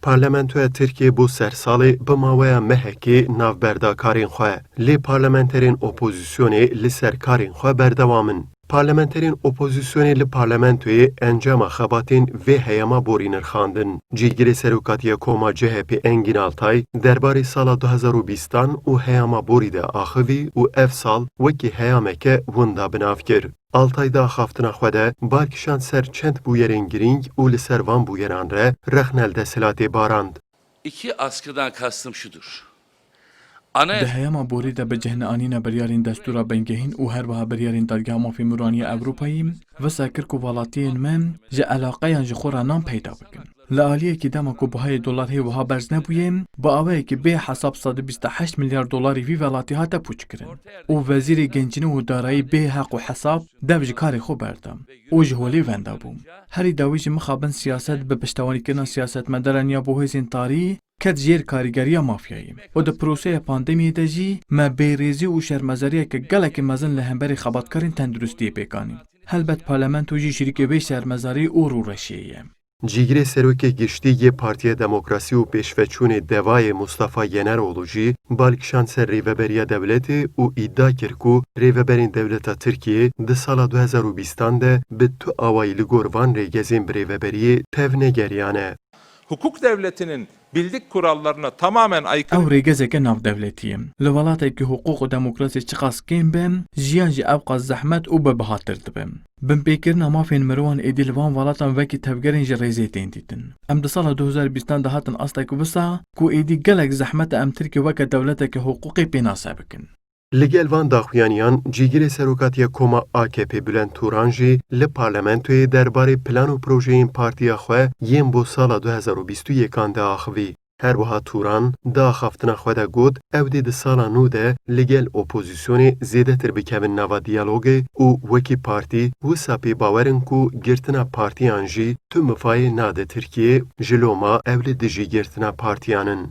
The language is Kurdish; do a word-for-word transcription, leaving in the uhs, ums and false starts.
Parlamentoya Tirkiyê bo sersalê bi maweya mehekê navberda karên xwe, lê parlamenterên opozîsyonê li ser karên xwe berdewam in. Parlamenterên opozîsyonê li parlamentoyê encama xebatên vê heyama borî nirxandin. Cîgirê serokatiya koma C H P Engin Altay derbarê sala du hezar û bîstan û heyama borî de axivî û ev sal wekî heyameke winda bi nav kir. Altay di axaftina xwe de bal kişand ser çend bûyerên girîng û li ser van bûyeran re rexne li desthilatê barand. İki askıdan kastım şudur. Ana Di heyama borî de bi cihneanîna biryarên destûra bingehîn û her wiha biryarên Dadgeha Mafê Mirovan ya Ewropayê, wisa kir ku welatiyên me ji eleqeyan ji xwe re nan peyda bikin. Li aliyekî dema ku bihayê dolar hê wiha berz nebûye, bi awayekî bê hesab sed û bîst û heşt milyar dolarî vî welatî hate pûçkirin û Wezîrê Gencînî û Darayî bê heq û hesab dev ji karê xwe berda û ji holê wenda bû. Herî dawî jî mixabin siyaset bi piştewanîkirina siyasetmedaran ya bo hêzên tarî ket jêr karîgeriya mafyayê û di proseya pandemiyê de jî me bêrêzî û şermezariyeke gelekî mezin li hemberî xebatkarên tenduristiyê pêk anî. Helbet parlamento jî şirîkê vê şermezarî û rûreşiyê ye. Cîgirê serokê giştî yê Partiya Demokrasî û Pêşveçûnê DEVAyê Mustafa Yeneroğlu jî bal kişand ser rêveberiya dewletê û îdia kir ku rêveberên dewleta Tirkiyê di sala du hezar û bîstan de bi tu awayî li gor van rêgezên birêveberiyê tev negeriyane. Hukuk devletinin bildik kurallarına tamamen aykırı Ew rêgezeke navdewletî ye. Li welatekî hiqûq û demokrasî çiqas kêm be, jiyan jî ewqas zehmet û bi bihatir dibe. Binpêkirina mafên mirovan êdî li van welatan wekî tevgerên ji rêzê tên dîtin. Em di sala du hezar bîstan de hatin astek wisa ku êdî gelek zehmet e em Tirkiye weke dewleteke hiqûqê pênase bikin. Li gel van daxuyaniyan, cîgirê serokatiya koma A K P Bülent Turan jî li parlamentoyê derbarê plan û projeyên partiya xwe yên bo sala du hezar û bîst û yekan de axivî. Her wiha Turan di axaftina xwe de got, ew dê di sala nû de li gel opozîsyonê zêdetir bikevin nava diyalogê û wekî partî wisa pê bawer in ku girtina partiyan jî tu mifayê nade Tirkiyê, ji loma ew li dijî girtina partiyan in.